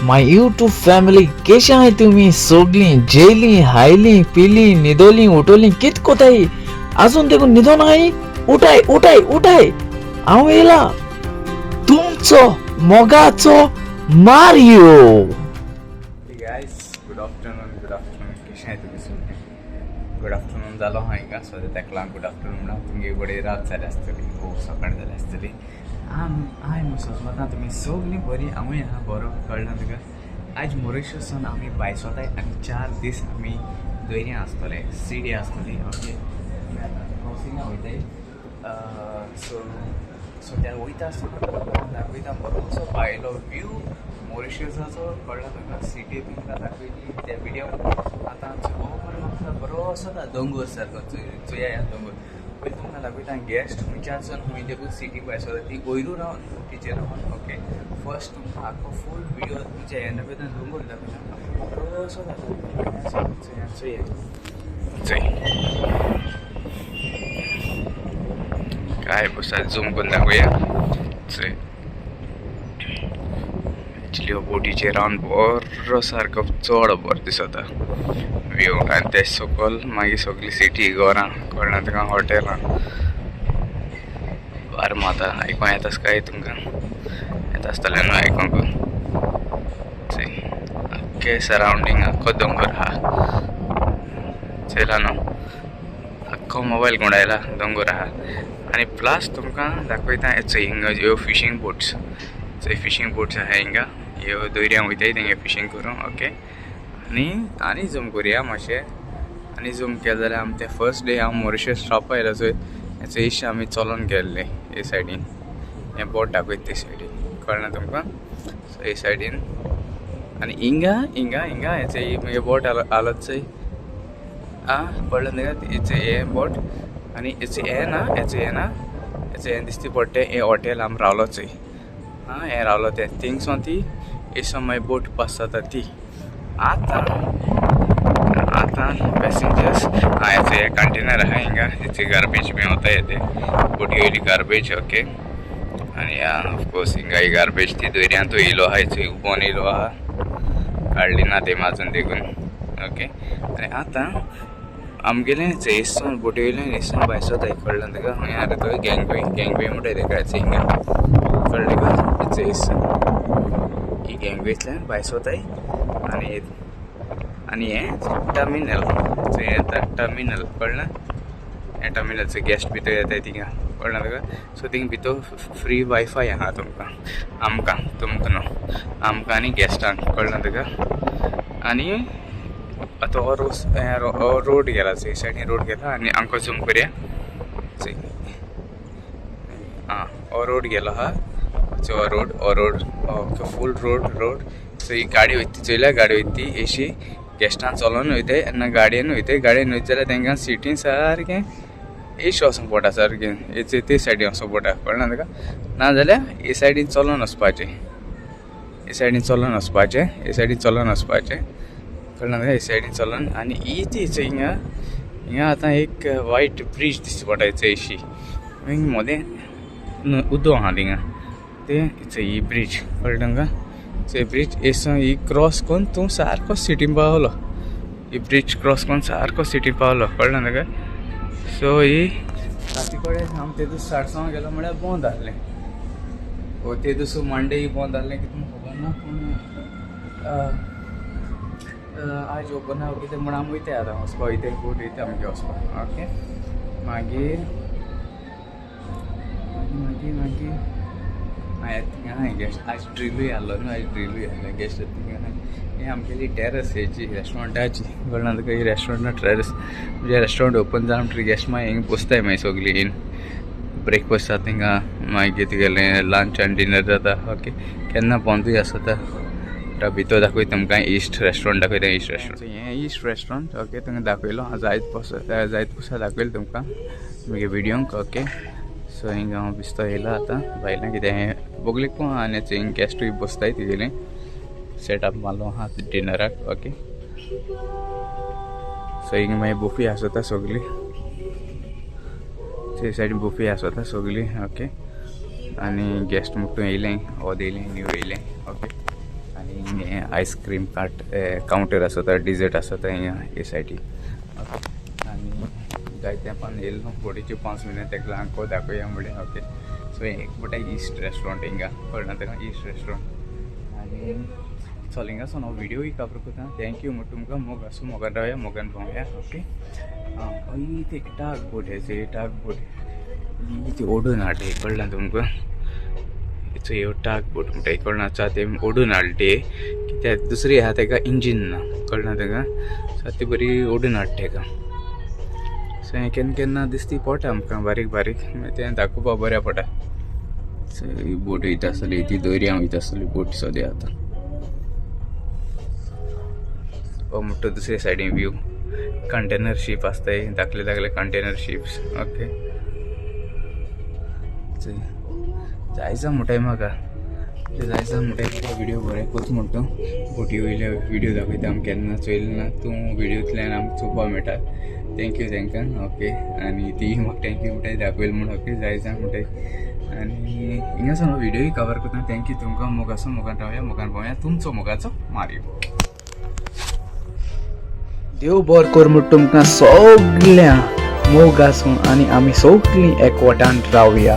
My YouTube family, केशे आहाय तुमी सोगलीं? जेयलीं, हायलीं, पिलीं, न्हिदोलीं, उठोलीं, कित कोताय? आजून देखून न्हिदोन आहाय? उठाय उठाय उठाय, हांव येयला तुमचो मोगाचो Mario. Hey guys, good afternoon, good afternoon. कशें आहाय तुमी सगळे? गुड आफ्टरनून जालो आहा हिंगा. सो तेका लागून गुड आफ्टरनून म्हणा. तुमगे बडी रात जाल्या आसतली ओ सकाळ जाल्या आसतली. हांव सोजमता तुमी सगळीं बरी, हांवूय आहा बरो. कळ्ळें तुका? आयज मोरिशसान आमी भायस वताय आनी 4 दीस आमी दर्या आसतले, सिटी आसतली. ओके, आमी आतां क्रॉसिंगा वयताय. सो सो त्या वयता आसतना तुमकां दाखयता बरोसो भायलो व्यू मॉरिशसाचो. कळ्ळें तुका? सिटी तुमकां दाखयली त्या विडियो. आतां हो बरो म्हाका बरोसो दोंगोर सारको चोया. ह्या दोंगोर पयलीं तुमकां दाखयता. गेस्ट खंयच्यान खंय देखून सिटी भायर सरता ती वयरू रावन बोटीचेर रावन. ओके, फर्स्ट तुमकां आख्खो फूल विडियो तुमच्या हें दाखयता, दोंगोर दाखयता बरोसो दाखयता. चोया चोया चोय काय बसा, झूम करून दाखोवया. चोय, एक्चुली हो बोटीचेर रावन बरो सारको चड बरो दिसता व्यू. आनी ते सकयल मागीर सगळी सिटी, घरां. कळ्ळें तुका? हॉटेलां बार माता. आयकों येता काय तुमकां? येता आसतलें न्हू आयकोंक? चोय, आख्खे सरावंडींग आख्खो दोंगर आहा. चोयला न्हू? आख्खो मोबायल गुंडायला. दोंगर आहा आनी प्लस तुमकां दाखयता, चोय हिंगा ह्यो फिशींग बोट्स. चोय, फिशींग बोट्स आहा हिंगा. ह्यो दर्यां वयताय तेंगे फिशींग करूंक. ओके, आनी आनी झूम करुया मातशें. आनी झूम केलें जाल्यार आमी ते फर्स्ट डे हांव मॉरिशस रावपा आयलो चोय, हेचो इश आमी चलोन गेल्ले हे सायडीन. हें बोट दाखयता ते सायडीन. कळ्ळें तुमकां? सो हे सायडीन आनी हिंगा हिंगा हिंगा हेचे मागीर बोट हालत चोय. आं, कळ्ळें तुका? हेचे हें बोट आनी हेचे हें ना, हेचे हें ना, हेचे हें दिसती पडटें. हें हॉटेल आमी रावलो चोय. आं, हें रावलो तें थिंगसोन ती हेसोन मागीर बोट पास जाता ती. आतां आतां पॅसेंजर्स. आं, हेचे हे कंटेनर आहा हिंगा. हेचे गार्बेज बी वता ते बोटी वयली गार्बेज. ओके, आनी ऑफकोर्स हिंगा ही गार्बेज ती दर्यांतूय येयलो आहा, हेचो उबोन येयलो आहा, काडली ना ते माजून देखून. ओके, आनी आतां आमगेलें हेसोन बोटी वयल्यान हेसोन भायर सरता. कळ्ळें तुका? खंय आहा रे तो? गँगवे, गँगवे म्हणटा तेका. हेचे हिंगा कळ्ळें का? हेचे हेसोन ही गँगवेंतल्यान भायर सरताय. आनी आनी हें टर्मिनल येता, टर्मिनल. कळ्ळें? हें टर्मिनलचे गेस्ट भितर येताय थिंगा. कळ्ळें तुका? सो थिंग भितर फ्री वायफाय आहा तुमकां, आमकां, तुमकां न्हू, आमकां आनी गेस्टांक. कळ्ळें तुका? आनी आतां हो रोस हो रोड गेला, चोय सायडीन रोड गेला. आनी आमकां झूम करया. चोय, आं, हो रोड गेलो आहा. हो रोड, हो रोड, okay, फूल रोड रोड. सो ही गाडी वयता ती चोयल्या? गाडी वयता ती एशी गेस्टां चलोन वयताय ना गाडयेन वयताय. गाडयेन वयता जाल्यार तेंकां सिटीन सारकें एशी वचोंक पडटा, सारकें हेचे ते सायडीन वचोंक पडटा. कळ्ळें तुका? नाजाल्यार हे सायडीन चलोन वचपाचें, हे सायडीन चलोन वचपाचें, हे सायडीन चलोन वचपाचें. कळ्ळें तुका? हे सायडीन चलोन. आनी ही ती हिंगा हिंगा आतां एक वायट ब्रीज दिसती पडटा एशी. मागीर मदें उदक आहा थिंगा ते. ही ब्रीज कळ्ळें तुमकां? चोय, ब्रीज हेसोन ही क्रॉस करून तूं सारको सिटीन पावलो. ही ब्रीज क्रॉस करून सारको सिटीन पावलो. कळ्ळें तुका? सो ही राती कडेन आमी ते दीस साडसवां गेलो म्हळ्यार बंद आहलें. ओ ते दीस मंडे बंद आहलें कितें खबर ना, पूण आयज ओपन आहा कितें म्हण आमी वयताय. आतां वचपा वयताय, बोट वयता आमगे वचपाक. ओके, मागीर मागीर मागीर मागीर थिंगा आहाय गेस्ट. आयज ड्रिलूय आहलो न्हू, आयज ड्रिलूय आहलें. गेस्ट थिंगा आहाय. हे आमगेली टेरस हेची रेस्टोरंटाची. कळ्ळें तुका? ही रेस्टोरंटा टेरस म्हणजे रेस्टोरंट ओपन जावन म्हणटकीर गेस्ट मागीर हिंगा बसताय. मागीर सगळीं येवन ब्रेकफास्ट जाता थिंगा, मागीर तुगेलें लंच आनी डिनर जाता. ओके, केन्ना बंदूय आसता. भितर दाखयता तुमकां, इस्ट रेस्टोरंट दाखयता, इस्ट रेस्टोरंट. हें इस्ट रेस्टोरंट. ओके, तुमकां दाखयलो हांव जायत पोसा, जायत पोसा दाखयलो तुमकां मुगे विडियोंक. ओके, सो हिंगा हांव बिस्तो येयला आतां भायल्यान. कितें हें बगलेक पण आनी हिंग गेस्टूय बसताय, तिगेलें सेटअप मारलो आहा डिनराक. ओके, सो हिंगा मागीर बुफे आसता सगळी, ते सायडीन बुफे आसता सगळी. ओके, आनी गेस्ट मुट्टू येयलें, ओद येयलें, न्यू येयलें. ओके. आनी हें आयस्क्रीम कार्ट कावंटर आसता, डिजर्ट आसता हिंगा हे सायडीक. आनी जायते पण येयलो बोटीच्यो 5 मिनट, तेका लागून दाखोवया म्हणलें. ओके, सो एक म्हणटा इस्ट रेस्टोरंट हिंगा, कळना ताका इस्ट रेस्टोरंट. आनी चल, हिंगासून हांव व्हिडियोय कवर करता. Thank you म्हण तुमकां. मोग आसूं, मोगान रावया, मोगान भोंवया. ओके, हय, ते टाक बोट हे, टाक बोट ही ती ओडून हाडटा, कळना तुमकां? ह्यो टाक बोट म्हणटा, कळना? चा ते ओडून हाडटे, कित्याक दुसरी आहा तेका इंजीन ना, कळना तेका? सो ती बरी ओडून हाडटा तेका. सो हें केन्ना केन्ना दिसती पडटा आमकां बारीक बारीक, मागीर तें दाखोवपा बऱ्या पडटा. सो ही बोट वयता आसतली, ती दर्या वयता आसतली बोट सद्या आतां. हो म्हणटा दुसरे सायडीन व्यू. कंटेनर शीप आसताय, धाकले धाकले कंटेनर शिप्स. ओके, जायचा म्हणटाय म्हाका, जायचा म्हणटाय तुका. व्हिडिओ बरें कोत म्हणटा, बोटी वयले व्हिडिओ दाखयता. आमी केन्ना चोयले ना, तूं व्हिडियोंतल्यान आमकां चोवपा मेळटा. Thank you तांकां. ओके, आनी ती म्हाका thank you म्हणटाय दाखयलें म्हूण. ओके, जायचा म्हणटाय. आनी हिंगासून हांव व्हिडिओय कवर करता. Thank you तुमकां. मोग आसूं, मोगान रावया, मोगान भोंवया. तुमचो मोगाचो मारियो. देव बर कर म्हण तुमकां सगळ्या. मोग आसूं आनी आमी सगळीं एकवटान रावया.